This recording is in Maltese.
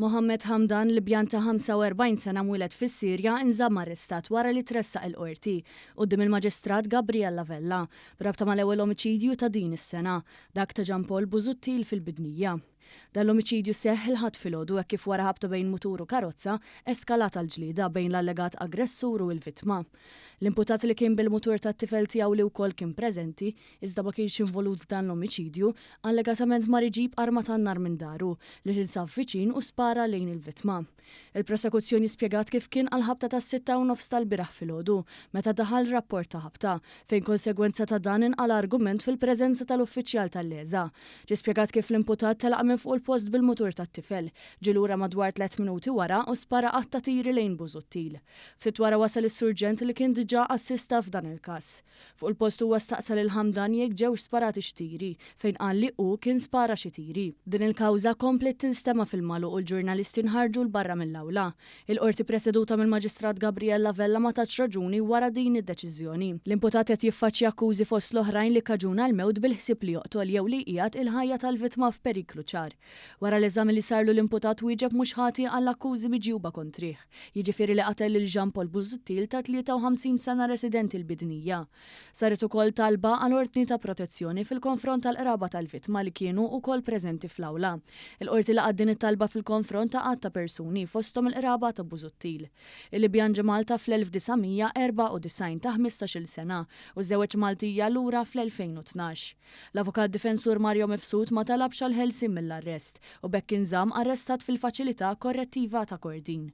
Mohammed Hamdan, Libjan ta' 45 sena mwieled fis-Sirja, inżamm arrestat wara li tressaq il-Qorti, quddiem il-Maġistrat Gabriella Vella, b'rabta mal-ewwel omiċidju ta' din is-sena, dak ta' Jean Paul Busuttil fil-Bidnija. Dan l-omiċidju seħħ il-Ħadd filgħodu hekk kif wara ħabta bejn mutur u karozza, eskalat għal ġlieda bejn l-allegat aggressur u l-vittma. L-imputat li kien bil-mutur tat-tifel tiegħu li wkoll kien preżenti, iżda ma kienx involut f'dan l-omiċidju, allegatament mar iġib arma tan-nar minn daru, li tinsab viċin u spara lejn il-vittma. Il-prosekuzzjoni spjegat kif kien għall-ħabta tas-sitta u nofs tal-bieraħ filgħodu, meta daħal rapport ta' ħabta, fejn konsegwenza ta' dan inqala' argument fil-preżenza tal-uffiċjal tal-LESA. Ġie spjegat kif l-imputat telaq minn fuq il-post bil-mutur tat-tifel, ġie lura madwar tlett minuti wara u spara għadd ta' tiri lejn Busuttil. Ftit wara wasal is-surġent li kien diġà assista f'dan il-każ. Fuq il-post huwa staqsa lil Hamdan jekk ġewx sparati xi tiri, fejn qal li hu kien spara xi tiri. Din il-kawża kompliet tinstema' fil-magħluq u l-ġurnalisti nħarġu 'l barra mill-awla. Il-Qorti preseduta mill-Maġistrat Gabriella Vella ma tatx raġuni wara din id-deċiżjoni. L-imputat qed jiffaċċja akkużi fost l-oħrajn li kkaġuna l-mewt bil-ħsieb li joqtol jew li jqiegħed il-ħajja tal-vittma f'periklu ċar. Wara l-eżami li sarlu l-imputat wieġeb mhux ħati għall-akkużi miġjuba kontrih. jiġifieri li qatel lil Jean Paul Busuttil ta' 53 sena residenti l-Bidnija. Saret ukoll talba għal ordni ta' protezzjoni fil-konfront tal-qraba tal-vittma li kienu ukoll preżenti fl-awla. Il-Qorti laqgħet din it-talba fil-konfront ta' għadd ta' persuni, fosthom il-qraba ta' Busuttil. Il-Libjan ġie Malta fl-1994 ta' 15-il sena u żżewweġ Maltija lura fl-2012. L-avukat difensur Mario Mifsud ma talabx għall-ħelsien mill-arrest u b'hekk inżamm arrestat fil-Faċilità Korrettiva ta' Kordin.